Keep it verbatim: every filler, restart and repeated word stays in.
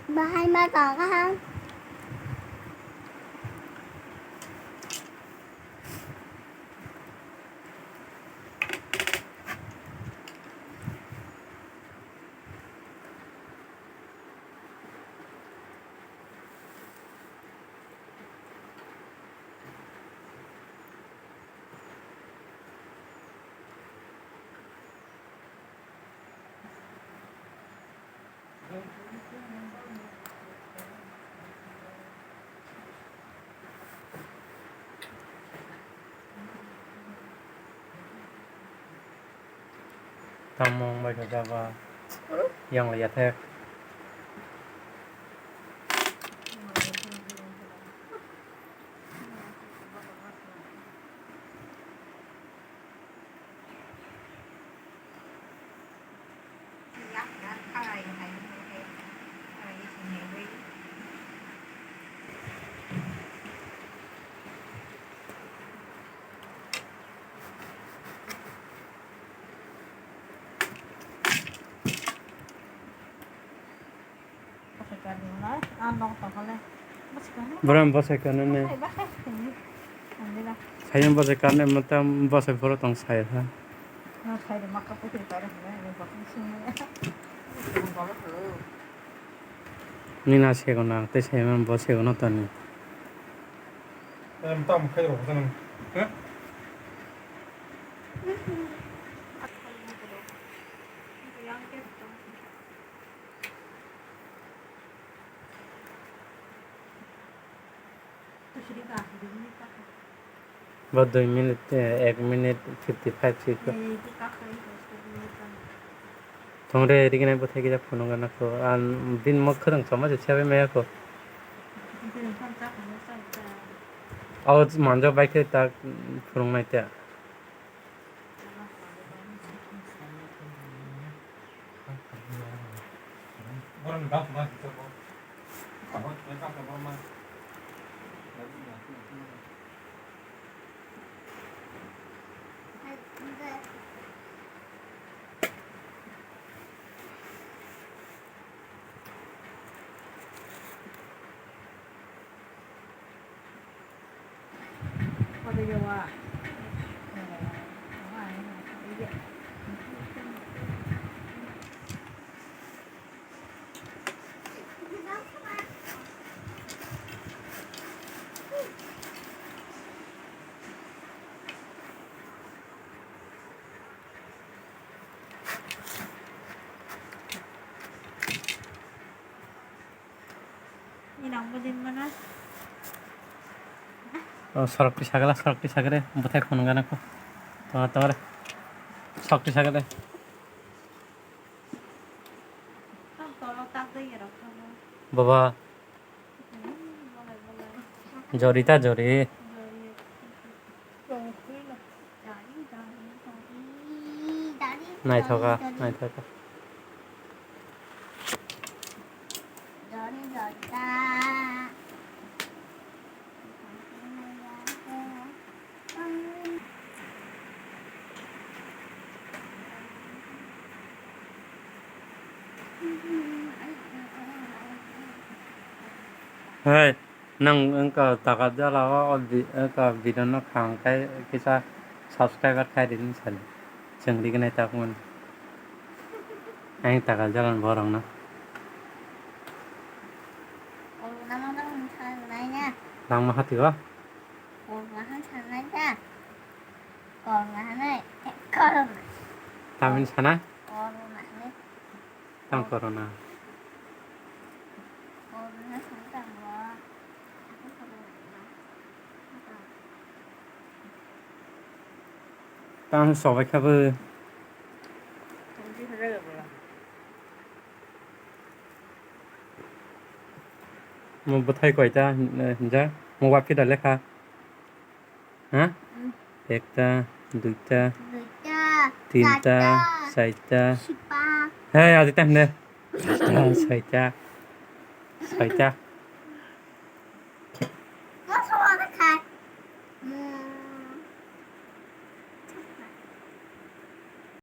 Bahai ma tong kha. Tamo wng bai kha jaba yang lai ya thek. Borok bwsai kanwi. Sayang bwsai kanwi mwtang bwsai phuru tong sai ha. Nina sego na tei sayang bo sego na tani. Bo dui minute, eh, ek minute fifty five second. Thongre riknai bwthai kisa phunukgana kho. Ang bini mok khorang sama se chabai maya kho. Abo manjak bai khe tak phunuknai ta. Oh, sorok twi sagala, sorok twi sagale, bwthai phunukgana kho. Tongre, tongre. Sok twi sagale. Baba. Jori ta jori. Naithoka, naithoka. Hey. Nwng wngkha taka jala o, o bi-, wngkha video no kaham khe kisa subscriber khai di hinwi sadi. Chwng rignai takmani. Ayang taka jala ni borok no. Langma hati o. Tamni sana? Tang corona. Tang sobai kha bo. Mo bwthai koita hinjak? Mo waphi da lekha. Ha? Hmm. Ekta, duita, duita, tinta, charta, saita. Sipa. Hey, adi tang de. Saita. Saita.